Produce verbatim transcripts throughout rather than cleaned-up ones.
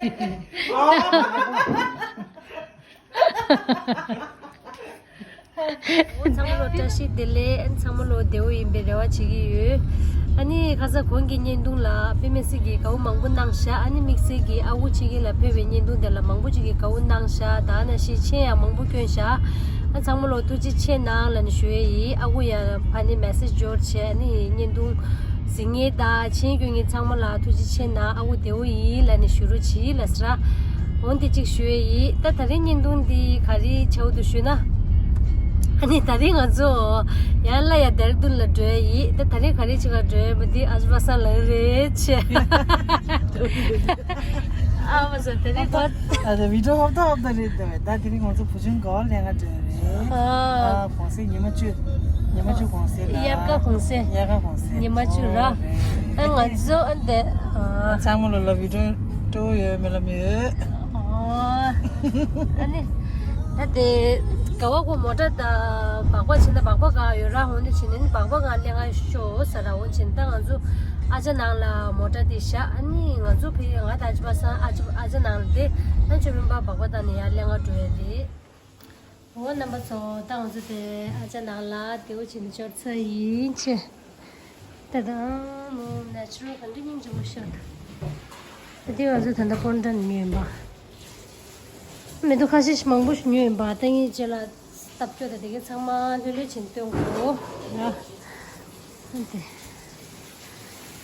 ཚང་མ་ལོ་བཀྲ་ཤིས་བདེ་ལེགས། ཚང་མ་ལོ་བདེ་པོ་ཡིན་པའི་རེ་བ་བྱེད་ཀྱི་ཡོད། ཨ་ནི་ཁ་སང་གོང་གི་བརྙན་ཐུང་ལ་དཔེ་མི་སྲིད་ཀྱི་དགའ་པོ་མང་པོ་གནང་ཤག་ཨ་ནི་དམིགས་བསལ་གྱི་ཨ་ཁུ་ཆོས་སྐྱིད་ལ་ཕེབས་པའི་བརྙན་ཐུང་དེ་ལ་མང་པོ་ཅིག་གིས་དགའ་པོ་གནང་ཤག་ད་ནང་བཞིན་མཆན་ཡང་མང་པོ་བསྐྱོན་ཤག་ཨ་ཚང་མ་ལོ་ཐུགས་རྗེ་ཆེ་གནང་ལབ་ནས་ཞུ་ཡས་ཡིན། ཨ་ཁུ་ཡང་ཕ་ནི་མེ་སེ་ཇི་འབྱོར་བྱས་ཨ་ནི་བརྙན་ཐུང་གཟིགས་མཁན་དང་མཆན་བསྐྱོན་མཁན་ཚང་མ་ལ་ཐུགས་རྗེ་ཆེ་གནང་། ཨ་ཁུ་བདེ་པོ་ཡིན་ལབ་ནས་ཞུ་རོགས་གྱིས་ལབ་ཟེར། འོ་འདི་གཅིག་ཞུ་ཡས་ཡིན། ད་ད་རིང་བརྙན་ཐུང་འདི་ག་རེ་བྱའོ་འདུག་ཞུས་ན། ཨ་ནི་ད་རིང་ང་ཚོ་ཡང་སླར་ཡང་ལྡེ་ར་ལྡུན་ལ་འགྲོ་ཡས་ཡིན། ད་ད་རིང་ག་རེ་བྱེད་ག་འགྲོ་ཡས་མི་འདི་ཨ་ཅག་པ་སངས་ལགས་རེད་ཆེ། ཨ་མ་ཟེར་ད་རིང་ག་ཨ་ད་བི་ཌི་ཡོ་ཧོབ་ད་ཧོབ་ད་རེད་ད། ད་དེ་རིང་ང་ཚོ་བུ་ཆུང་དགའ་བ་ལེན་ག་འགྲོ་ཡས་རེད། ཨ། ཨ་གུང་སེང་ཉི་མ་བཅུ། ཉི་མ་བཅུ་གུང་སེང་ལ། དབྱར་ཁ་གུང་སེང་། དབྱར་ཁ་གུང་སེང་། ཉི་མ་བཅུ་ར། ཨོ་རེད། ཨ་ང་ཚོ་ཨ་འདི། ཨ། ཚང་མ་ལོ་ལ་བི་ཌི་ཡོ་སྤྲོ་པོ་ཡོད་མེད་ལ་མི་ཡོད། ཨོ། ཨ་ནི། ད་དེ། ག་བ་གོ་མོ་ཊ་དང་སྦག་སྦག་བྱེད་ན་སྦག་སྦག་ག་ཡོད་ར་འོ་ནི་བྱེད་ན་ནི་སྦག་སྦག་ག་ལེན་ག་ཤོག་ཟེར་ར་འོ་བྱེད་ན་ད་ང་ཚོ། ཨ་ཅག་ནང་ལ་མོ་ཊ་དེ་བཞག་ཨ་ནི་ང་ཚོ་ཕི་ང་དང་ཨ་ཅག་པ་སངས་ཨ་ཅག་ཨ་ཅག་ནང་ལ་དེ་ཨ་ཅག་རིམ་པ་སྦག་སྦག་བཏང་ནས་ཡར་ལེན་ག་འགྲོ་ཡ་རེད། འོ་རྣམ་པ་ཚོ་ད་ང་ཚོ་དེ་ཨ་ཅག་ནང་ལ་དེའུ་བྱེད་ནས་འབྱོར་ཚར་ཡིན་ཆེ། ད་ད་མོ་ནེ་ཅུ་རལ་ག་འདྲ་སྙིང་རྗེ་མོ་ཤོག་ད་དེ་ང་ཚོ་ད་ལྟ་སྤོན་ཊ་ཉོས་ཡིན་པ། མེ་ཏོག་ཁ་ཤས་ཤིག་མང་པོ་ཞིག་ཉོས་ཡིན་པ། ད་ངས་རྗེས་ལ་སྟབས་སྐྱོ་དང་དེ་གའི་ཚང་མ་ལྷོད་ལྷོད་བྱས་ནས་སྟོན་དགོས་ར། ཨ་དེ།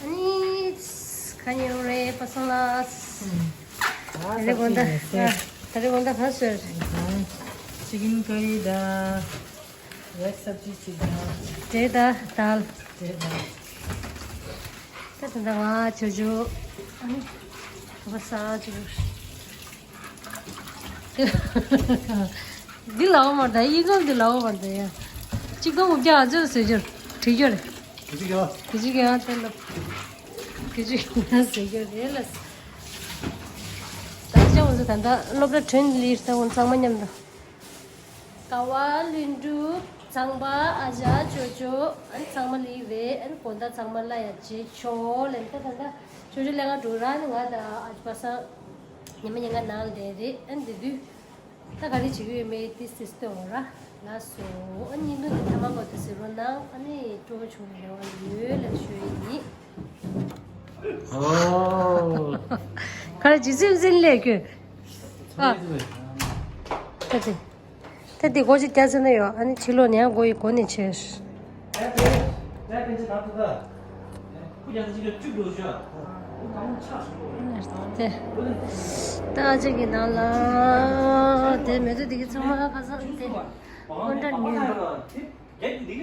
ཨ་ནི་ཁ་ཉེ་རེ་པ་སངས་ལགས། ཨ་ད་རེས་དགོང་དག་ཨ་ད་རེས་དགོང་དག་ག་ཟེར། ཅི་ཀེན་ཀ་རི་དང་། ཝེཇ་སབ་ཇི་ཅིག་དང་། འབྲས་དང་དལ། འབྲས་དང་། ད་ད་ད་ང་ཅོ་ཅོ། ཨ་ནི་བ་ས་ཅོ། འདི་ལའོ་མར་ད་ཡིན་ཙང་འདི་ལའོ་མར་ད་ཡ། གཅིག་སྟོང་དགུ་བརྒྱ་ཨ་ཅོ་ཟེར་རྒྱུར་བྲིས་རྒྱུ་རེད། དེ་གཅིག་ཡོད། དེ་གཅིག་ཡོད་དེ་ལ། དེ་གཅིག་ཡོད་ཟེར་རྒྱུ་རེད་ལ། ད་ཅང་འོང་ཚོ་ད་ད་སློབ་གྲྭ་ཁྲོན་ལིར་ད་འོང་ཚང་མ་མཉམ་དུ། ཀ་བ་ལྷུན་གྲུབ་ཚང་པ་ཨ་ཅག་ཅོ་ཅོ་ཨན་ཚང་མ་ལིའི་རེད། ཨན་དགོང་དག་ཚང་མ་ལ་ཡ་བྱེད་ཆོག་ལན་ད་ད་ད་ཅོ་ཅོ་ལས་ང་འགྲོ་ར་ནི་ང་ད་ཨ་ཅག་པ་སངས་ཉི་མ་ཉིན་ག་ནང་ལ་བསྡད་རེད། ཨན་དེ་དུས་ད་ག་རེ་བྱེད་ཀྱི་ཡོད་མེད་དེ་སིས་ཏེ་འོ་ར་ལ་སོ། ཨན་ཉིན་དུ་དེ་ཐ་མ་གོ་དེ་ཟེར་རོ་ནང་ཨ་ནི་སྤྲོ་བོ་བྱུང་ནས་རེ་བ་ཡོད་ལ་ཞུ་ཡི་ཡིན། ཨོ། ག་རེ་ཇི་སིམ་སིན་ལས་ཀྱི། ཨ། ད་དེ། ད་དེ་སྒོ་ཅིག་རྒྱག་ཟེར་ན་ཡོད། ཨ་ནི་ཕྱི་ལོགས་ནས་ཡང་སྒོ་ཡི་སྒོ་ནས་ཕྱེ། དེ། ད་ཨ་ཅག་གི་ནང་ལ། དེ་མེ་ཏོག་དེ་གི་ཚང་མ་ཁ་སང་དེ། ཀོན་ཏྲ་ཉོས་པ། དེ།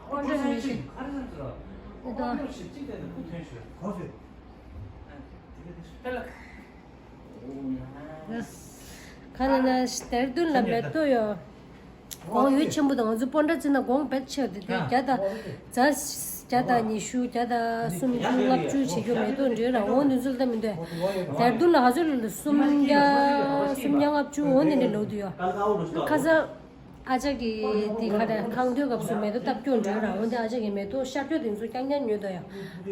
ཀོན་ཏྲ་ཉོས་ཏེ། མེ་ཏོག་ག་ལ་ན་ལྡེ་ར་ལྡུན་ལ་མེ་ཏོག་ཡོད། གོང་ཡུལ་ཆེན་པོ་དང་ང་ཚོ་སྤོན་ཊ་བརྩིས་ན་གོང་བེད་ཆེ་བ་དེ་དུས་བརྒྱ་དང་རྩ་བརྒྱ་དང་ཉི་ཤུ་བརྒྱ་དང་སུམ་ཅུ་ལྔ་བཅུ་བྱེད་རྒྱུ་མེ་ཏོག་འདྲེ་ར་འོང་དུས་ཚོད་ལྟ་མི་འདོད། ལྡེ་ར་ལྡུན་ལ་ང་ཚོ་ལ་སུམ་བརྒྱ་སུམ་བརྒྱ་ལྔ་བཅུ་འོང་དེ་འདྲ་ལོག་དུས་ཡོད། ཁ་སང་ཨ་ཅག་གིས་དེ་ག་རེ་ཁང་ཐོག་སྐབས་སུ་མེ་ཏོག་བཏབ་སྐྱོ་འདྲ་ར་འོང་དེ་ཨ་ཅག་གིས་མེ་ཏོག་ཤར་སྐྱོ་དེ་ཚོ་རྐྱང་རྐྱང་ཉོས་དོ་ཡ།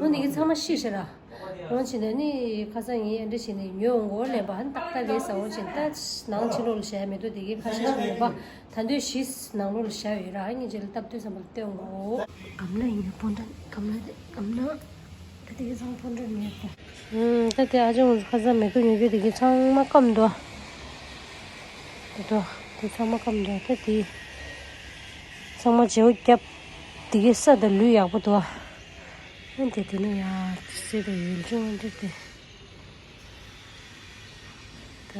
འོང་དེ་གི་ཚང་མ་ཤི་ཤི་ར། འོང་བྱས་ནས་ནི་ཁ་སང་ངས་ཨེ་འདྲ་བྱས་ནས་ཉོས་འོང་གོ་ལེན་པ་ཧན་ཏག་ཏག་རེད་ཟ། འོང་བྱས་ནས་ད་ནང་ཕྱི་ལོགས་ལ་བཞག་མེ་ཏོག་དེ་གའི་ཁ་ཤས་ཤིག་ཡོད་པ། ད་འདོད་ཤིས་ནང་ལོགས་ལ་བཞག་ཡོད་ར། ཨ་ངས་རྗེས་ལ་སྟབས་བསྟུན་བསམ་པ་ལ་སྟོན་འོང་གོ། གམ་ལ་ཡིན་ཡོད་སྤོན་ཊ་གམ་ལ་དེ་གམ་ལ་ད་དེ་གའི་ཚང་སྤོན་ཊ་ཉོས་པ། ད་དེ་ཨ་ཅག་ང་ཚོ་ཁ་སང་མེ་ཏོག་ཉོས་རྒྱུ་དེ་གའི་ཚང་མ་སྐམ་འདུག་དེ་ཚོ་དེ་ཚང་མ་སྐམ་འདུག་ད་དེ་ཚང་མ་བརྗེ་པོ་བརྒྱབ། དེ་གའི་ས་དང་ལུད་ཡག་པོ་འདུག་ཨ་འདི་དེ་ནས་ཡར་སེ་དང་ཡུལ་ལྗོངས་འདི་དེ། ད།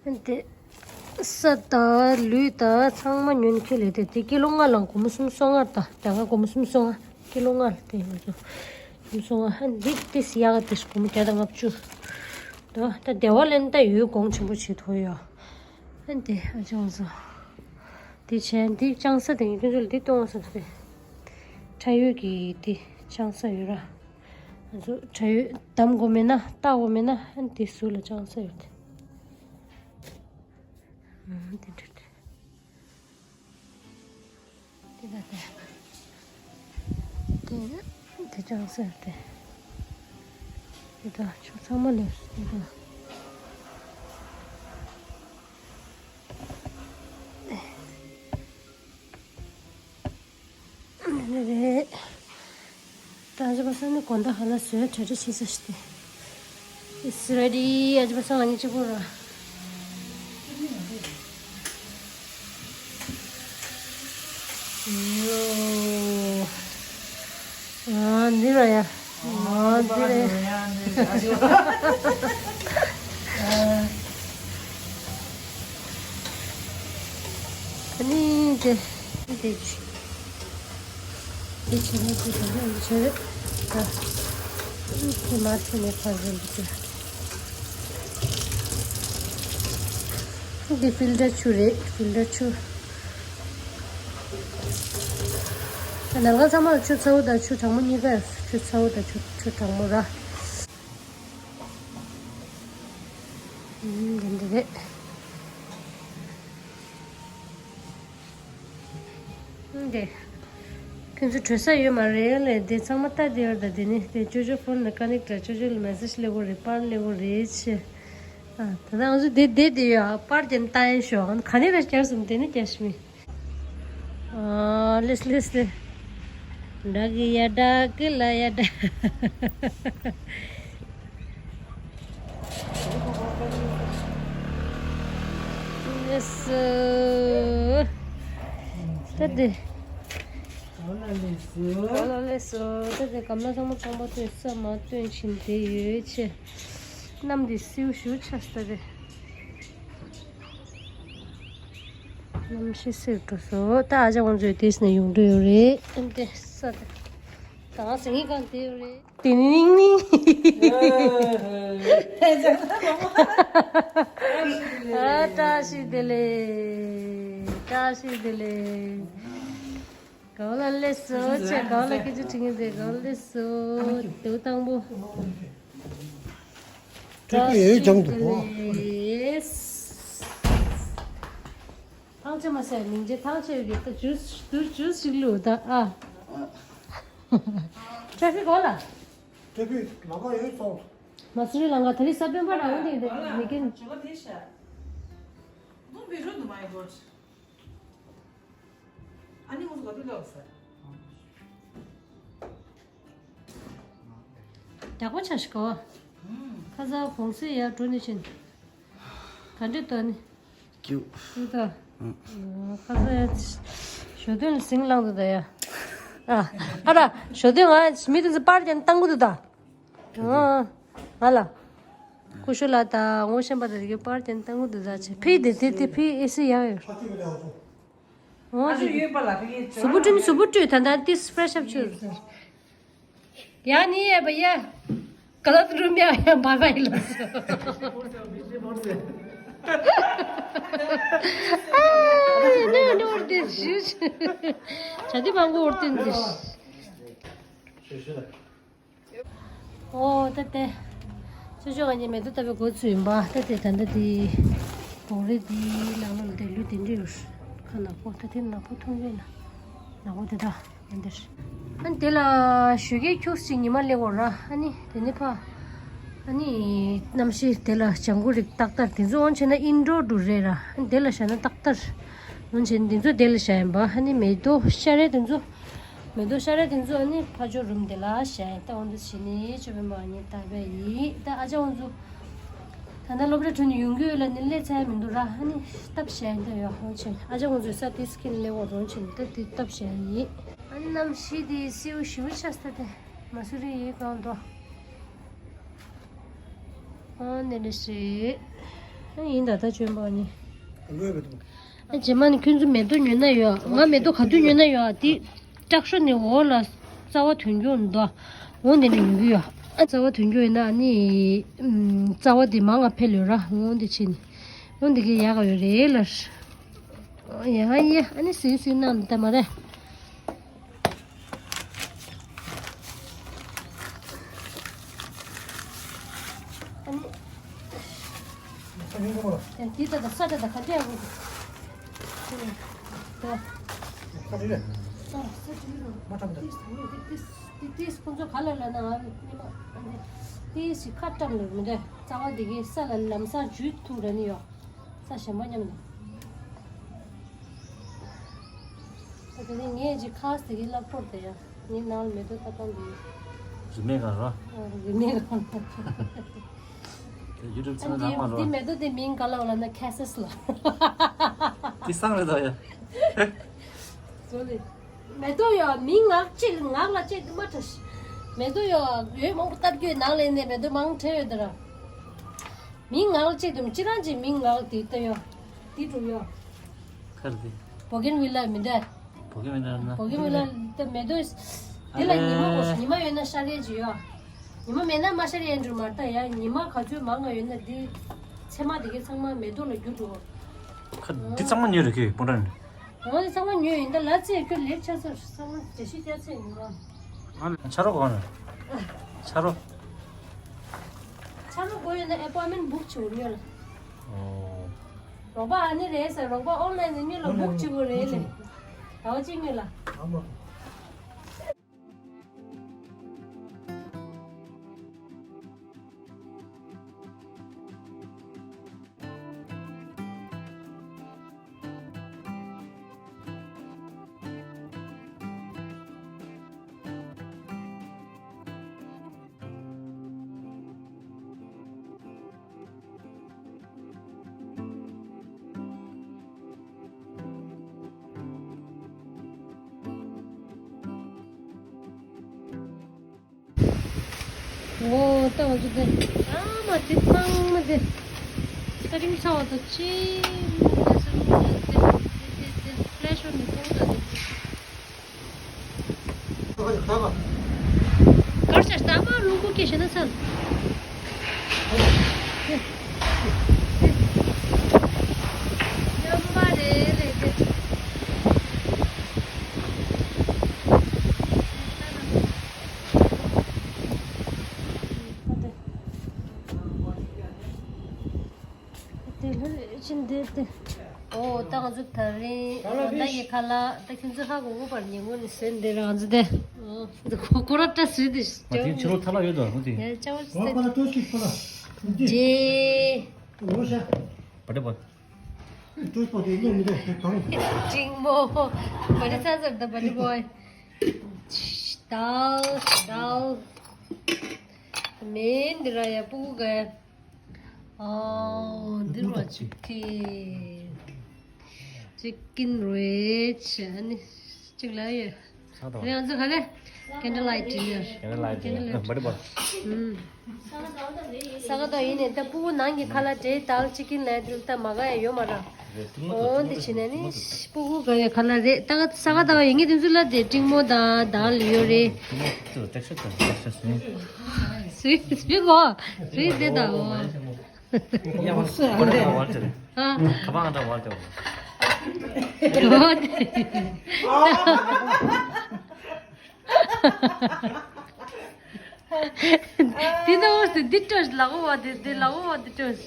ཨ་འདི། ས་དང་ལུད་དང་ཚང་མ་ཉོ་ནས་ཁྱེར་ལེ་དེ་དེ་ཀི་ལོ་ལྔ་ལ་སྒོར་མོ་སུམ་སོ་ལྔ་རེད་ད། རྒྱ་གར་སྒོར་མོ་སུམ་སོ་ལྔ། ཀི་ལོ་ལྔ་ལ་དེ་ང་ཚོ་སུམ་སོ་ལྔ། ཨ་འདི་ཏི་སི་ཡག་ག་དེ་སྒོར་མོ་བརྒྱ་དང་ལྔ་བཅུ། ད་ད་སྡེ་བ་ལེན་ད་ཡོད་གོང་ཆེན་པོ་བྱེད་ཐུབ་ཡོད། ཨ་འདི་ཨ་ཅག་ང་ཚོ། འདི་བྱས་འདི་ལྕང་ས་དེ་ངས་ཁྱོད་ཚོ་ལ་འདི་སྟོན་བསམ་སྟེ། ཁྲ་ཡོད་ཀྱི་འདི་ལྕང་ས་ཡོད་ར། ང་ཚོ་ཁྲ་ཡོད་བསྡམ་དགོས་མེད་ན་བཏགས་དགོས་མེད་ན་ཨ་འདི་ཟུར་ལ་ལྕང་ས་ཡོད་དེ། ཨ་འདི་འདྲ་དེ། འདི་ལ་དེ། དེ་དེ་ལྕང་ས་ཡོད་དེ། འདི་དག་ཆུ་ཚང་མ་ལས་འདི་དག་འདི་རེད། ད་ཨ་ཅག་པ་སངས་ནི་དགོང་དག་ཧ་ལ་བཟོས་གྲ་སྒྲིག་བྱེད་ས་ཞིག་སྟེ། It's ready. ཨ་ཅག་པ་སངས་ང་གཉིས་གཅིག་པོ་ར། ཡོ། ཨ་འདི་ར་ཡ། ཨ་འདི་རེད། ཨ་ནི་དེ་དེ་ཆུ། དེ་ཆུ་ནི་དེ་དེ་ནི་ཆུ་རེད། ད་དེ་མ་ཆུ་ནི་ཕར་རེད་འདུག་གི། འདི་ཕིལ་ཊར་ཆུ་རེད། ཕིལ་ཊར་ཆུ། ནང་ག་ཚང་མར་ཆུ་ཚ་བོ་དང་ཆུ་གྲང་མོ་གཉིས་ཀ་ཡོད། ཆུ་ཚ་བོ་དང་ཆུ་ཆུ་གྲང་མོ་ར། ཨུམ། འདི་འདི་རེད། འདི། ཁྱོད་ཚོ་བྲོས་ས་ཡོད་མ་རེད་ལས། དེ་ཚང་མ་ལྟ་དེ་ཡོད། ད་དེ་ནི་དེ་ཅོ་ཅོ་ཕོན་ལ་ཀ་ནེག་ཊ། ཅོ་ཅོ་ལ་མེ་སེ་ཇི་སླེབས་ཡོད་རེད། པར་སླེབས་ཡོད་རེད་ཆེ། ཨ་ད་ང་ཚོ་དེ་དེ་དེ་ཡོད། ཨ་པར་དེ་ལྟ་ཡིན་ཤོག་ག་ནས་ར་བསྐྱར་སོང་དེ་ནི་བསྐྱར་ཤི་མི། ཨ་ལེས་ལེས་ལེ། འདྲ་གི་ཡ་འདྲ་གི་ལ་ཡ་འདྲ། ལེས། ད་དེ། ག་ལ་ལེས། ག་ལ་ལེས། ད་དེ་གམ་ལ་ཚང་མ་ཚང་པ་སྟོན་ས་མ་སྟོན་བཞིན་དེ་ཡོད་ཆེ། གནམ་དེ་སེའུ་ཞུ་ཆགས་ས་རེད། གནམ་གཤིས་སེར་འགྲོ་སོང་། ད་ཨ་ཅག་ཁོང་ཚོས་དེས་ནས་ཡོང་འགྲོ་ཡོད་རེད། ཨ་འདི་ས་དེ་ད་ང་ཟིང་ངེ་གང་དེ་ཡོད་རེད། དེ་ནི་ནིང་ནིང་། ཨ་བཀྲ་ཤིས་བདེ་ལེགས། བཀྲ་ཤིས་བདེ་ལེགས། ག་བ་ལ་སླེབས་སོང་ཆེ། ག་བ་ལ་སྐད་ཆ་དྲི་ངེས་དེ་ག་བ་ལ་སླེབས་སོང་། དེའུ་དང་པོ། ཀྲེ་ཀུ་ཡོད་ཀྱང་འདུག་གོ། ཐང་ཆད་མ་ཟད་མིང་ཆད་ཐང་ཆད་ཡོད་ཀྱི་ད་ཇུས་དུར་ཇུས་ཞིག་ལུས་ད་ཨ། ཀྲེ་ཕིག་གོ་ལ། ཀྲེ་ཕིག་ལམ་ཁ་ཡོད་སོང་། མ་སུ་རི་ལམ་ཁ་ད་རི་ས་བོན་པ་རང་འདི་འདི་མི་ཀན། ཨ་ནི་ངོ་ག་དུས་ལོག་ས། རྒྱག་པ་ཆ་ཞིག་གོ། ཁ་ཟ་གོང་སེ་ཡར་འགྲོ་ནི་ཕྱིན། ག་འདྲེ་ལྟོ་ནི། ཀྱུ། ཀྱུ་ད། ཁ་ཟ་ཡ། ཞོ་སྟོན་ལ་ཟིང་ལངས་འདུག་ད་ཡ། ཨ། ཨ་ར། ཞོ་སྟོན་ང་མི་དེ་ཚོ་པར་ཀྱང་བཏང་གི་འདུག་ད། ཨ། ང་ལ། ཀུ་ཤུ་ལ་ད་ངོ་ཤེས་པ་དེ་གི་པར་ཀྱང་བཏང་གི་འདུག་ད་ཆེ། ཕི་དེ་དེ་དེ་ཕི་ཨེ་སི་ཡ་ཡོད། ཨ་ཅོ་ཡོད་པ་ལ་ཕི་གི་གཟུགས་པོ་བཀྲུས་གཟུགས་པོ་བཀྲུས་ད་ད་ཏིས་ཕྲེ་ཤ་བཅུ། ཡ་ནི་ཡ་བ་ཡ། ག་ལ་ཏུ་རུ་མ་ཡ་བ་བ་ཡི་ལ་སོ། ཨ་ནི་ནི་འོར་ཏེ་ཞུ། ཆ་དི་མང་གོ་འོར་ཏེ་འདི། ཨོ་ད་དེ། ཅོ་ཅོ་ང་གཉིས་མེ་ཏོག་བཏབ་པའི་འགོ་ཚུགས་ཡིན་པ། ད་དེ་ད་ལྟ་དེ། བོང་རི་དེའི་ནང་ལོགས་ལ་དེ་ལུས་དེ་འདྲ་ཡོད། ཁ་ནག་པོ་ད་དེ་ནག་པོ་མཐོང་གི་ན། ནག་པོ་དེ་འདྲ་ཡིན་དེར། ཨ་ནི་དེ་ལ་ཞོགས་ཀས་ཁྱུག་ཅིག་ཉི་མ་སླེབས་འོང་ར། ཨ་ནི་དེ་ནི་ཕ། ཨ་ནི་གནམ་གཤིས་དེ་ལ་ལྗང་གུ་རིགས་ཏག་ཏག་དེ་ཚོ་འོང་བྱས་ན་ཨིན་ཌོར་འདྲ་རེད་ར། ཨ་ནི་དེ་ལ་བཞག་ན་ཏག་ཏག་འོང་བྱས་ན་དེ་ཚོ་དེ་ལ་བཞག་ཡིན་པ། ཨ་ནི་མེ་ཏོག་ཤ་རེ་དེ་ཚོ། མེ་ཏོག་ཤ་ར་དེ་ཚོ་ཨ་ནི་ཕ་ཇོ་རུམ་དེ་ལ་བཞག་ཡིན། ད་འོ་འདི་བྱས་ནས་ཅོ་པེ་མ་ཨ་ནི་ལྟ་བས་ཡིན། ད་ཨ་ཅག་ཁོང་ཚོ་ད་ལྟ་སློབ་གྲྭ་གྲོལ་ནས་ཡོང་གི་ཡོད་ལ་ནི་སླེབས་ཚར་མི་འདུག་ར། ཨ་ནི་སྟབས་བཞག་ཡིན། ད་ཡོད་ཧོན་ཆེན་ཨ་ཅག་ཁོང་ཚོའི་ས་དེ་སྐྱིད་སླེབས་འོ་རོན་ཆེན་ད་དེ་སྟབས་བཞག་ཡིན། ཨ་ནི་གནམ་གཤིས་དེ་སེའུ་ཞིའུ་ཆགས་ས་དེ་མ་སུ་རི་ཡིན་གང་འདུག་ཨ་ནི་ནི་ཤི། ཨ་ཡིན་ད་ད་བྱོན་པ་ནི། ཨ་རྗེས་མ་ནི་ཁྱོད་ཚོ་མེ་ཏོག་ཉོས་ན་ཡོད། ང་མེ་ཏོག་ག་དུས་ཉོས་ན་ཡོད། དེ་བྲག་ཤོ་ནི་འོག་ལ་རྩ་བ་ཐོན་རྒྱུ་འདུག་འོ་འདི་ནི་ཉོ་གི་ཡོད། ཨ་རྩ་བ་ཐོན་རྒྱུ་ཡིན་ན་ཨ་ནི་ཨམ་རྩ་བ་དེ་མང་ང་འཕེལ་ཡོད་ར། འོ་འདི་ཕྱིན་ནི་འོ་འདི་གི་ཡག་ག་ཡོད་རེད་ལ། ཡ་ཡ་ཨ་ནི་སུས་སུས་གནང་འདི་ལྟ་མ་རེད། ཨ་ནི། ཨ་ནི་ངོ་། ཡང་འདི་ད་ད་ས་ད་ད་ག་འདྲ་ཡང་ངོ་། ད། ཨ་ནི་རེད། མ་འཁྲབ་དང་། ཏིས་ཏིས་ཁོང་ཚོ་ག་ལ་ལ་ན་ང་ཉི་མ་ཏིས་ཞིག་ཁ་བཀྲམ་ལ་མི་འདྲ། རྩ་བ་དེ་གའི་ས་ལ་ལམ་སང་འཇུས་ཐུག་ར་ནི་ཡོད། ས་ཞིམ་པོ་མཉམ་དུ། ད་དེ་ནས་ངས་ཅིག་ཁ་ཟས་ཀྱི་ལབ་ཕོར་དེ་ཡ། ངའི་ནང་ལ་མེ་ཏོག་ཏག་ཏག་འདུག་རིན་མེད་ག་རོ། རིན་མེད་ག་རོ། ཡུ་ཊུབ་ཆེ་ནལ་ནང་མ་རོ། འདི་མེ་ཏོག་དེ་མིང་ག་ལབ་ལབ་ན་ཁ་སེས་ལ། དེ་སང་རེད་ད་ཡ། ཟོ་ལེ། མེ་ཏོག་ཡོ་མིང་ངག་ཅིག་ངག་ལ་ཅིག་དུ་མ་ཁྲ་ཤི། མེ་ཏོག་ཡོ་ཡོད་མང་པོ་སྟབས་ཀྱོད་ནང་ལས་ནས་མེ་ཏོག་མང་ཁྲ་ཡོད་དེ་ར། མིང་ངག་ལ་ཅིག་དུ་ཅི་རང་ཅིག་མིང་ངག་དེ་ལྟ་ཡོ། དེ་གྲུབ་ཡོ། ཁར་དེ། བོ་གིན་ཝི་ལ་མི་འདྲ། བོ་གིན་ཝི་ལ་ན། བོ་གིན་ཝི་ལ་དེ་མེ་ཏོག་དེ་ལ་ཉི་མ་གོ་ཉི་མ་ཡོད་ན་ཤར་རེ་ཅིག་ཡོ། ཉི་མ་མེད་ན་མ་ཤར་ཡན་འགྲུར་མ་ལྟ་ཡ། ཉི་མ་ག་ཚོད་མང་ང་ཡོད་ན་དེ་ཚེར་མ་དེ་གའི་ཚང་མ་མེ་ཏོག་ལ་འགྱུར་འགྲོ། ཁ་འདི་ཚང་མ་ཉོས་རེད་ཁྱོད་སྤུན་ཀྲང་ནས། ང་ཚོ་ཚང་མ་ཉོས་ཡིན་ད་ལ་ཚེ་ཁྱོད་ལེགས་ཆ་ཚོད་ཚང་མ་བརྗེ་ཤི་རྒྱ་ཚད་ཡིན་རོ། ང་ལ་ཆ་རོགས་གོ་ན། ཆ་རོགས། ཆ་རོགས་དགོས་ཡོད་ན་ཨེ་པོའི་མེན་བུག་བྱེད་དགོས་ཉོས་ལ། ཨོ། རོགས་པ་ཨ་ནི་རེད་ཟེར་རོགས་པ་ཨོན་ལན་ནས་ཉོས་ལ་བུག་བྱེད་དགོས་རེད་ལེ། ཨོན་ལན་ནས་བུག་བྱེད་དགོས། ཟླ་བ་གཅིག་ཉོས་ལ། ཨ་མ། འོ་ད་འོ་ཙི་དེ་ཨ་མ་དེ་ཚང་མ་དེ་ས་རིང་ཚ་བ་དང་ཅི་མོ་དེ་ས་རིང་དེ་དེ་དེ་དེ་ཕ་ལེ་ཤོར་ནས་ཚང་མ་དེ། གར་ཆ་ལྟ་བ་རླུང་བུ་སྐད་བཤད་ན་ཚར། ཡོད་མ་རེད་ལས་དེ། དེ་ལྷོད་ཕྱིན་བསྡད་དེ། ཨོ་ད་ང་ཚོ་ད་རིང་ད་ཡི་ཁ་ལག་ད་ཁྱོད་ཚོ་ཧ་གོ་གོ་བར་ཉེ་སྔོན་ནས་ཟོས་འདི་རང་ཚོ་དེ། ཨོ་ཁོ་ར་ཏྲ་ཟོས་དེ། ང་དེ་ཕྱི་ལོགས་ཐ་ལག་ཡོད་དོ་ང་དེ། ཡ་ཅའོ་ཟོས་དེ། ཇེ། བ་དེ་བ། ཀྲིང་མོ། བ་དེ་ཚ་ཚར་ད་བ་དེ་བ། དལ་དལ། མེ་འདི་ར་ཡ་སྤུ་གུ་ག་ཡ། ཨོ་འདི་ར་ཅིག་གི་ཅིག་ཀིན་རེད་ཨ་ནི་ཅིག་ལ་ཡོད། ས་དང་། རེད་ང་ཚོ་ག་རེ། candle light dinner། candle light dinner། ཨ་འབའ་ཏི་འབའ། ཨུམ། ས་ག་ད་ཡིན་ནས་ད་སྤུ་གུ་ནང་གི་ཁ་ལག་འདྲེ་དལ་ཅིག་ཀིན་ལ་འདི་ད་མ་ག་ཡ་ཡོད་མ་ར། ཨོ་འདི་བྱས་ནས་ནི་སྤུ་གུ་ག་ཡ་ཁ་ལག་རེད་ད་ག་ས་ག་ད་ཡིན་གི་དེ་ཚོ་ལ་དེ་ཀྲིང་མོ་དང་དལ་ཡོད་རེད། སུའི་སུའི་གོ་སུའི་དེ་དང་གོ། ཡ་མ་སུ་ཨ་འདྲ་བར་དེ། ཨ། ཁ་པང་འདྲ་བར་དེ། འདི་ནོ་འདི་ཏོས་ལ་གོ་བ་འདི་འདི་ལ་གོ་བ་འདི་ཏོས།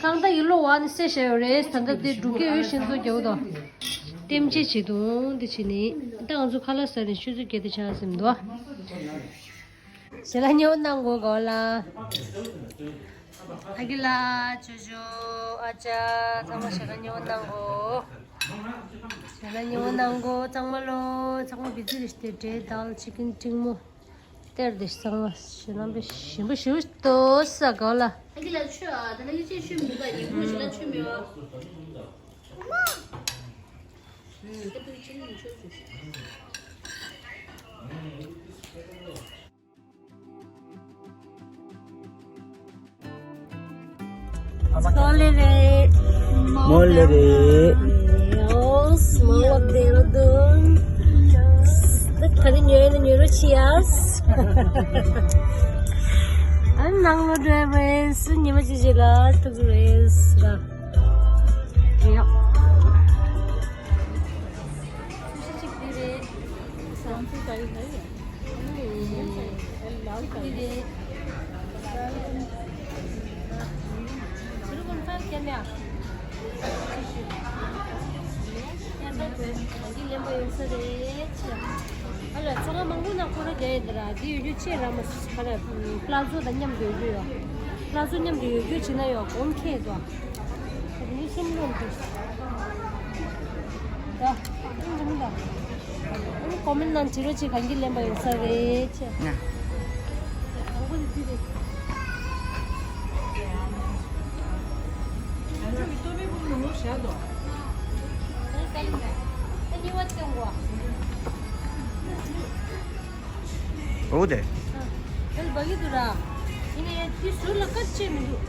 གང་ལྟར་ཡིན་ལོ་བ་ནི་སེ་བྱས་ཡོད་རེད། ད་ལྟ་འདི་འབྲུག་རྒྱལ་ཡུལ་ཞིག་འཛུགས་རྒྱག་དོ། རྟེན་ཅི་བྱེད་དུ་འདི་བྱེད་ནི་ད་ང་ཚོ་ཁ་ལག་ཟ་ནས་ཆུ་ཚོད་བརྒྱད་དུ་ཆགས་ཟིན་འདུག་ཞེ་ལ་ཉེ་བོ་གནང་དགོས་གོ་ལ། ཨ་ཀི་ལ་ཅོ་ཅོ་ཨ་ཅག་ཚང་མ་ཞེ་ལ་ཉེ་བོ་གནང་གོ་ཞེ་ལ་ཉེ་བོ་གནང་གོ་ཚང་མ་ལོ་ཚང་མ་བི་ཛི་རེད་དེ་འདྲེ་དལ་ཅིག་ཀིན་ཀྲིང་མོ། གཏེར་དེ་གཙང་མ་ཞེ་ལམ་པའི་ཞིམ་པོ་ཞིམ་པོ་ཏོ་ས་ག་ལ། ཨ་ཀི་ལ་ཆོས་ཨ་ད་ལ་ཡི་ཆེ་ཆོས་མི་འདུག་ག་ཡིན་ཁོ་ཞེ་ལ་ཆོས་མེད་བ། ཨ་མ། ཨ་ཏུ་ཅི་ནི་ཆོས་ཆོས། ཚོ་ལེ་རེད། མོ་ལེ་རེད། ཡོས་མོ་ལོག་དེ་རུ་དུན། ད་ག་ནི་ཉོས་ནི་ཉོས་རུ་ཆི་ཡས། ཨ་ནང་ལོ་འགྲོ་རེད་སུ་ཉི་མ་ཅི་ཅི་ལ་ཐུག་རེད་ལ། ཡོ། སུ་ཤི་གཅིག་དེ་རེད། སམ་སུ་ཀ་ཡི་ནི་ཡོད། ཨ་ནི་ལའོ་ཀ་ཡི་རེད། ཚུར་ཀུན་ཚར་ཀྱ་ལ། ཡང་ད་བོད་གངས་སྐྱིད་ལེན་པ་ཡོང་ས་རེད་ཆེ། ཨ་ལ་ཚོང་ཁང་མང་པོ་ནང་སྐོར་ར་རྒྱག་ཡོད་འདི་ར་འདི་ཡོད་རྒྱུ་ཆེ་ར་མ་ཁ་ལ་པླ་ཛོ་དང་མཉམ་དུ་ཡོད་རྒྱུ་ཡོད། པླ་ཛོ་མཉམ་དུ་ཡོད་རྒྱུ་བྱེད་ན་ཡོད་གོམ་ཁེ་དོ། ད་དེ་ནི་ཤིང་ལོན་དུ་ད་ཨང་གི་མི་ད། ཨ་ནི་ཀོ་མེན་ནང་བྲིས་རོགས་བྱེད། གངས་སྐྱིད་ལེན་པ་ཡོང་ས་རེད་ཆེ། ང་། ཨང་གོ་དེ་དེ་རེད། ཨོ་དེ། ཨ། དེ་ལ་བག་ཡོད་འདུག་ར། ཡིན་ནའི་དེ་ཟུར་ལ་སྐད་ཆ་མི་འདུག་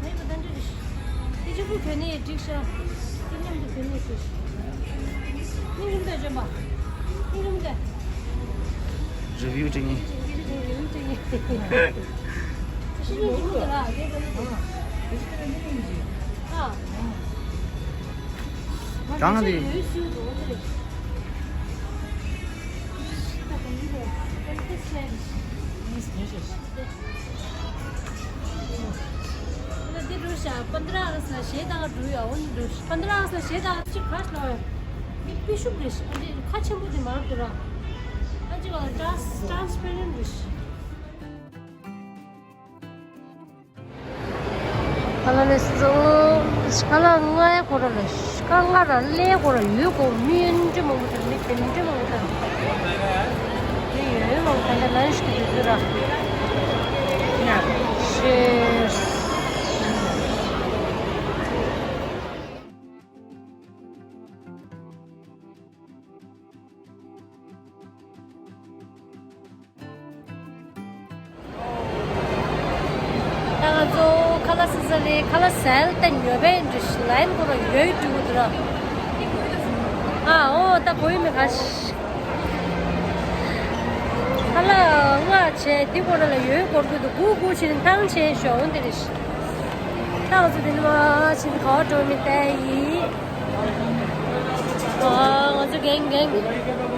མེད་པ་ད་འདྲ་རེད། དེ་གཅིག་པུ་གྱོན་ནས་འགྲིག་ཤག་དེ་མཉམ་དུ་གྱོན་ནས་ཤོག་སྙིང་རུམ་དང་ལྗོན་པ། སྙིང་རུམ་དང་། རི་བིའུ་སྤྲད་ངེས། རི་བིའུ་སྤྲད་ངེས། ཤི་ནུ་ཅི་མོ་དེ་ལ་རེད་པ་ན་དེ། ཨ། གང་དེ། ཡོད་སུ་དོ་དེ་རེད། ད་གང་གི་རེད། ད་དེ་ཤེས་རེད། ལ་དེ་འགྲོ་ཤག་པན་དྲ་ཨ་ག་སི་ལ་གཞས་བཏང་ག་འགྲོ་ཡ། འོ་ནི་འགྲོ་ཤག་པན་དྲ་ཨ་ག་སི་ལ་གཞས་བཏང་ག་ཅིག་ག་ལ་བ། མི་དཔེ་ཤུགས་རེད་ཤག་ཨ་འདི་ཁ་ཆེན་པོ་དེ་མ་རེད་འདུག་ར། ཨ་ཅིག་ག་ལ་ཊྲན་སི་ཊྲན་སི་པེ་རེན་ཊི་རེད་ཤག་ཁ་ལག་ལས་སོ། ཁ་ལག་ལྔའི་སྐོར་ལ་ཤ་ཁ་ལྔ་ར་ཀླད་སྐོར་ལ་ཡོད་གོ་མི་ཡོན་འདྲི་མང་པོ་དང་མི་གན་འདྲི་མང་པོ་དང་། མི་ཡོད་མང་པོ་དང་ལན་ཞིག་གི་དུས་ཚོད་ར། ཤེས། ད་ང་ཚོ་ཁ་ལག་ཟ་ས་རེད། ཁ་ལག་ཟས་ལ་བརྟེན་ཡོད་པས་འདྲི་ཤི་ལན་སྐོར་ལ་ཡོད་འགྲོ་གི་འདུག་ར། ཨ་འོ་ད་གོ་ཡི་མི་ཁ་ཤི། ཁ་ལག་ལྔ་བྱས་འདི་སྐོར་ལ་ཡོད་སྐོར་གི་འདུག་སྒུག་སྒུག་བྱས་ནས་ཐང་ཆད་ཤོག་འོ་འདི་རེད་ཤི། ད་ང་ཚོ་འདི་ནས་མར་ཕྱིན་ག་པར་འགྲོ་མིན་བལྟ་ཡི། ཨ་ང་ཚོ་རྒན་རྒན།